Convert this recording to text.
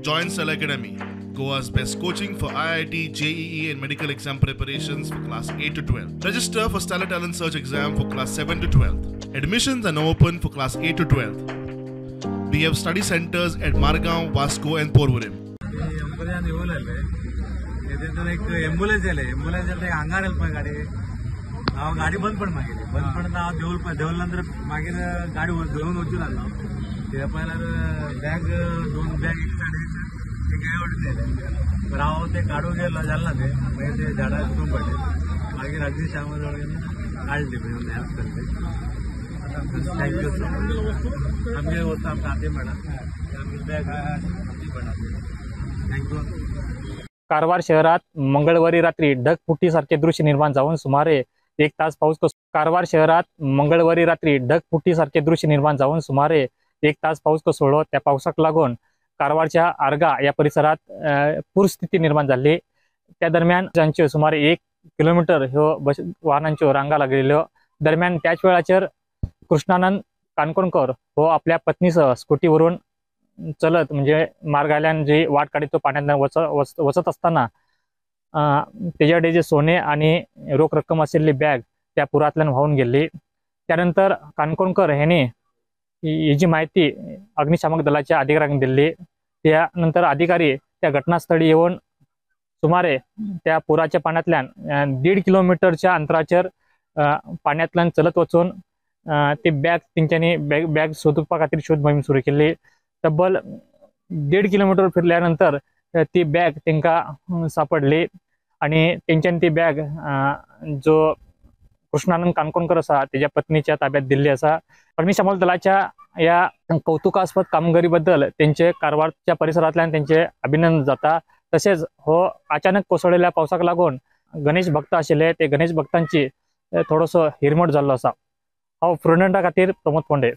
Join Stellar Academy, Goa's best coaching for IIT, JEE and medical exam preparations for class 8 to 12. Register for Stellar Talent Search exam for class 7 to 12. Admissions are now open for class 8 to 12. We have study centers at Margao, Vasco and Porvorim. एक ambulance येले, ambulance येले हांगार येयले पळय गाडी, हांव गाडी बंद पड मागीर बंद पडून हांव देंवल पळय, देंवल्या नंतर मागीर गाडी घेवन वचूं लागलो. कित्याक पळयल्यार बॅग, दोन बॅग एक सायडीन एक हे वटेन येयले. बरें हांव ते काडूंक गेलो जालें ना तें, मागीर ते झाडार वचून पडले. मागीर अग्निशामक काडले हेल्प केले. Thank you sir. आमगे वस्तू आमकां हाती मेळ्ळा, आमगे बॅग हाती मेळ्ळा. Thank you. Karwar शहरात मंगळवारी रात्री ढगफुटीसारखे दृश्य निर्माण जाऊन सुमारे 1 तास पाऊस कारवार शहरात मंगळवारी रात्री ढगफुटीसारखे दृश्य निर्माण जाऊन सुमारे 1 तास पाऊस कोसळलो. त्या पावसाक लागून कारवारच्या आर्गा या परिसरात पूरस्थिती निर्माण झाली. त्या दरम्यान ज्यांच्यो सुमारे 1 किलोमीटर ह्यो बस वाहनांच्यो रांगा लागलेल्यो. दरम्यान त्याच वेळाचेर कृष्णानंद काणकोणकर हो आपल्या पत्नीसह स्कूटीवरून चलत म्हणजे मार्गाल्यान जी वाट काडीत तो पाण्यात वचत असताना तेज्या कडेन जे सोने आणि रोख रक्कम आशिल्ली बॅग त्या पुरांतल्यान व्हांवून गेल्ली. त्यानंतर काणकोणकर ह्यांनी ही जी माहिती अग्निशामक दलाच्या अधिकाऱ्यांक दिल्ली. त्यानंतर अधिकारी त्या घटनास्थळी येवन सुमारे त्या पुराच्या पाण्यातल्यान 1.5 किलोमीटरच्या अंतराचेर पाण्यातल्यान चलत वचून ती बॅग तेंच्यांनी बॅग सोदपा खातीर शोध मोहीम सुरू केल्ली. तब्बल 1.5 किलोमीटर फिरल्यानंतर ती बॅग तांकां सापडली आणि तेंच्यांनी ती बॅग जो कृष्णानंद काणकोणकर आसा तेज्या पत्नीच्या ताब्यात दिल्ली आसा. अग्निशामक दलाच्या ह्या कौतुकास्पद कामगिरी बद्दल तेंचे कारवारच्या परिसरांतल्यान तेंचे अभिनंदन जाता. तशेंच हो अचानक कोसळिल्ल्या पावसाक लागून गणेश भक्त आशिल्ले ते गणेश भक्तांची थोडोसो हिरमट जाल्लो आसा. हांव प्रुडंटा खातीर प्रमोद पोंडे.